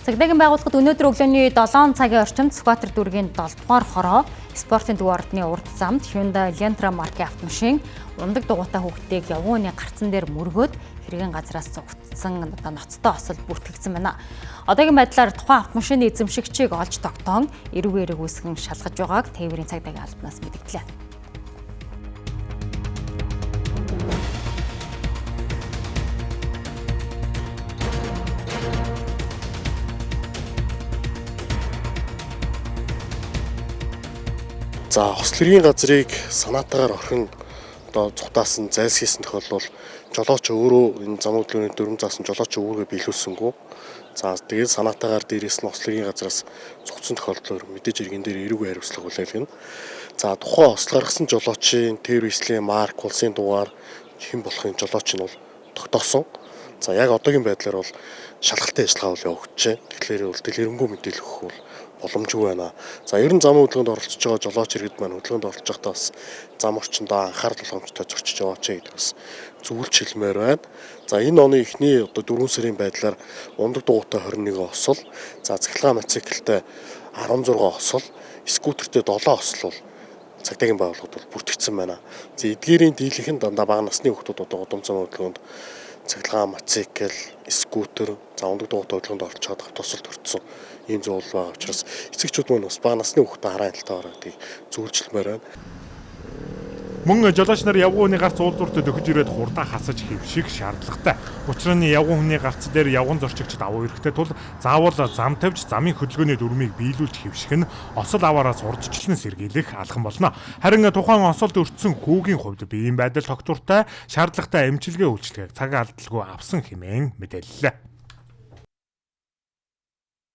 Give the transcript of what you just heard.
Цагдаагийн байгууллагад өнөөдөр өглөөний 7 цагийн орчимд Сүхбаатар дүүргийн 7 дугаар хороо спортын төв ордны урд замд Hyundai Elantra маркийн автомашин ундаг дугуйтай хүүхдийг явган үний гарцан дээр мөргөөд хэргийн газраас зугтсан одоо ноцтой осол бүртгэгдсэн байна. Одоогийн байдлаар тухайн автомашины эзэмшигчийг олж тогтоон эрүүг эрэг үүсгэн шалгаж байгааг тээврийн цагдаагийн албанаас мэдгдлээ. За, хослорын газрыг санаатаагаар орхин одоо цухтаасан зайлсхийсэн тохиолдол жолооч өөрөө энэ зам хөдөлгөөний дүрм заасан жолооч өөргөө биелүүлсэнгүй. За, тэгээд санаатаагаар дээрээс нь ослогийн газраас цугцсан тохиолдлоор мэдээж иргэн дээр эрүүг хариуцлага хүлээлгэнэ. За, тухайн осол гаргасан жолоочийн тээвэр марк, улсын дугаар хэн болохын жолооч нь бол тогтоосон. За, яг одоогийн байдлаар бол шалгалтын ажиллагаа бол явагдаж байна. Тэгэхээр бол дэлгэрэнгүй мэдээлэл өгөх бол боломжгүй байна. За, ер нь замын хөдөлгөөнд оролцож байгаа жолооч иргэд маань хөдөлгөөнд оролцож байхдаа бас зам орчиндөө анхаарал болгоомжтой зөрчиж яваач гэдэг бас зөвлөж хэлмээр байна. За, энэ оны эхний одоо 4 сарын байдлаар ундаг дугуйтай 21 осол, за цахилгаан мотоциклтэй 16 осол, скутертэй 7 осол бол цагдаагийн байгууллагад бол бүртгэгдсэн байна. За, эдгээрийн дийлэнх нь дандаа бага насны хүүхдүүд одоо гудам зам хөдөлгөөнд цахилгаан мотоцикл, скутер, за ундаг дугуйтай хөдөлгөөнд оролцоод автосолд өртсөн ийм зүйл байгаа учраас эцэгчүүд маань бас бага насны хүүхдээ хараа хяналттай бараа гэдгийг зөвлөжлмээр байна. Мөн жолооч нар явган хүний гарц уулзуурт дөхөж ирээд хурдаа хасаж хэвших шаардлагатай. Учир нь явган хүний гарц дээр явган зорчигчид авуу эрэхтэй тул заавал зам тавьж замын хөдөлгөөний дүрмийг биелүүлж хэвших нь осол аваараас урдчлан сэргийлэх алхам болно. Харин тухайн осолд өртсөн хүүгийн хувьд биеийн байдал тогтвортой, шаардлагатай эмчилгээ үйлчилгээг цаг алдалгүй авсан хэмээн мэдээллээ.